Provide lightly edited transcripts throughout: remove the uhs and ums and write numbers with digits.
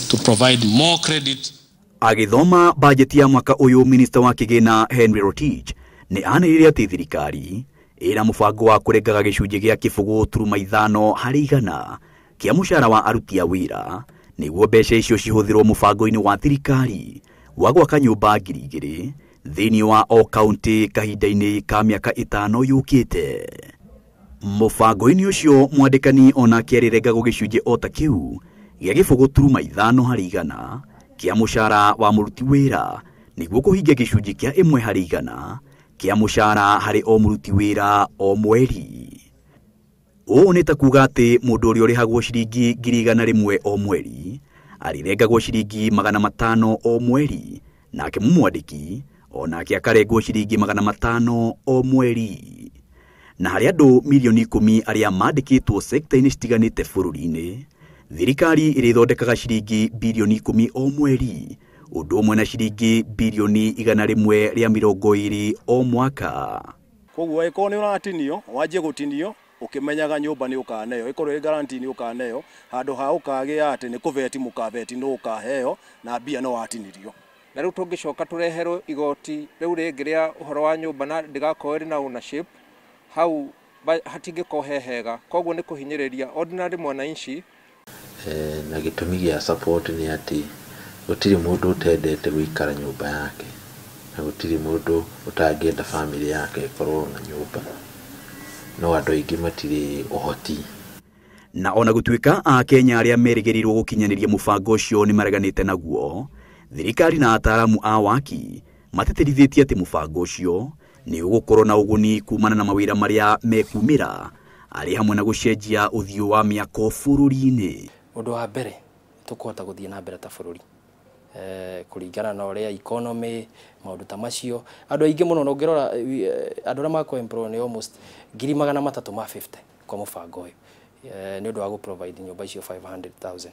to provide more credit. Agĩthoma bajeti ya mwaka ũyũ, minista wa kĩgĩna Henry Rotich nĩ anĩrĩire atĩ thirikari ĩna mũbango wa kũrengaga gĩcunjĩ gĩa 0.5 harĩ igana kĩa mũcara wa aruti a wĩra nĩguo mbeca icio cihũthĩrwo mũbango-inĩ wa thirikari wa gwaka nyũmba 2,000 thĩinĩ wa o kaunti kahinda-inĩ ka mĩaka 5 yũkĩte. Mũbango-inĩ ũcio mwandĩkani onake arĩrengagwo gĩcunjĩ o ta kĩu gĩa 0.5 harĩ igana kĩa mũcara wa mũruti wĩra nĩguo kũhingia gĩcunjĩ kĩa 1 harĩ igana kĩa mũcara harĩ o mũruti wĩra o mweri. Ũũ nĩ ta kuga atĩ mũndũ ũrĩa ũrĩhagwo ciringi 100,000 o mweri arĩrengagwo ciringi 500 o mweri, nake mũmwandĩki onake akarengwo ciringi 500 o mweri. Na harĩ andũ mirioni 10 arĩa mandĩkĩtwo sekta-inĩ citiganĩte bũrũri-inĩ, thirikari ĩrĩthondekaga ciringi birioni 10 o mweri, ũndũ ũmwe na ciringi birioni 120 o mwaka. Koguo ĩkorwo nĩ ũratinio, wanjie gũtinio ũkĩmenyaga nyũmba nĩ ũkaneo, ĩkorwo ĩ guarantee nĩ ũkaneo, handũ ha ũkagĩa atĩ nĩ kũveti mũkaveti nĩ ũkaheo na mbia no watinirio. Na rĩu tũngĩcoka tũreherwo igoti rĩu rĩngĩ rĩa ũhoro wa nyũmba na ndĩgakorwo ĩrĩ na ownership, hau hatingĩkorwo he hega. Koguo nĩ kũhinyĩrĩria ordinary mwananchi. Na gĩtũmi gĩa support nĩ atĩ gũtirĩ mũndũ ũtendete gũikara nyũmba yake, na gũtirĩ mũndũ ũtangĩenda family yake ĩkorwo na nyũmba, no andũ aingĩ matirĩ ũhoti. Na ona gũtuĩka Akenya arĩa merĩgĩrĩirwo gũkinyanĩria mũbango ũcio nĩ mareganĩte naguo, thirikari na ataaramu a waki matĩtĩrithĩtie atĩ mũbango ũcio nĩ ũgũkorwo na ũguni kumana na mawĩra marĩa mekumĩra arĩ hamwe na gũcenjia ũthiũ wa mĩako bũrũri-inĩ. Ũndũ wa mbere tũkũhota gũthiĩ na mbere ta bũrũri kũringana na ũrĩa economy maũndũ ta macio. Andũ aingĩ mũno na ũngĩrora andũ arĩa makũ employ nĩ almost 350,000 kwa mũbango ũyũ nĩ ũndũ wa gũ provide nyũmba icio 500,000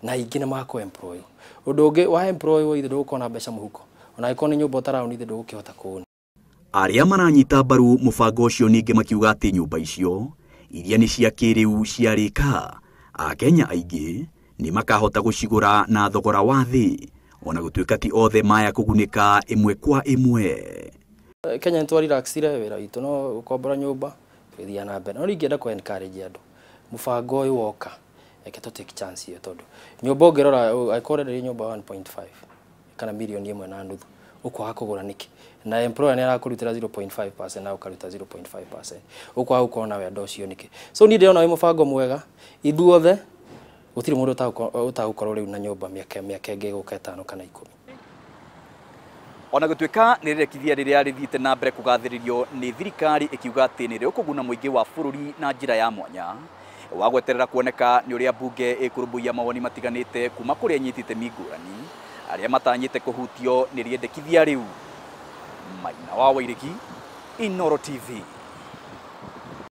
na aingĩ nĩ makũ employ. Ũndũ ũngĩ wa employ ithe ndũgũkorwo na mbeca mũhuko, ona angĩkorwo nĩ nyũmba ũtaraona ithe ndũgũkĩhota kũũna. Arĩa maranyita mbaru mũbango ũcio ningĩ makiuga atĩ nyũmba icio iria nĩ cia kĩrĩu ciarĩka, Akenya aingĩ nĩ makahota gũcigũra na thogora wa thĩ, ona gũtuĩka ti othe maya kũgunĩka ĩmwe kwa ĩmwe. Kenya nĩ twarelaxire wĩra witũ no gũkombora nyũmba tũgĩthiĩ na mbere, no ingĩenda kũ encourage andũ mũbango ũyũ woka reke tũ take chance ĩyo, tondũ nyũmba ũngĩrora angĩkorwo ũrenderio nyũmba 1.5 kana mirioni 1.5 ũkwaga kũgũra nĩkĩ? Na employer nĩ arakũrutĩra 0.5% na ũkaruta 0.5%, ũkwaga gũkorwo na wendo ũcio nĩkĩ? So niĩ ndĩrona wĩ mũbango mwega, ithuothe gũtirĩ mũndũ ũtagũkorwo rĩu na nyũmba mĩaka ĩngĩ ĩgũka 5 kana 10. Ona gũtuĩka nĩ rĩrekithia rĩrĩa rĩthiĩte na mbere kũgathĩrĩrio nĩ thirikari ĩkiuga atĩ nĩ rĩũkũguna mũingĩ wa bũrũri na njĩra ya mwanya, wa gweterera kuoneka nĩ ũrĩa mbunge ĩkũrũmbũiya mawoni matiganĩte kuma kũrĩ anyiti itemi ngũrani arĩa matanyĩte kũhutio nĩ rĩendekithia rĩu. Maina wa Wairegi, Inooro TV.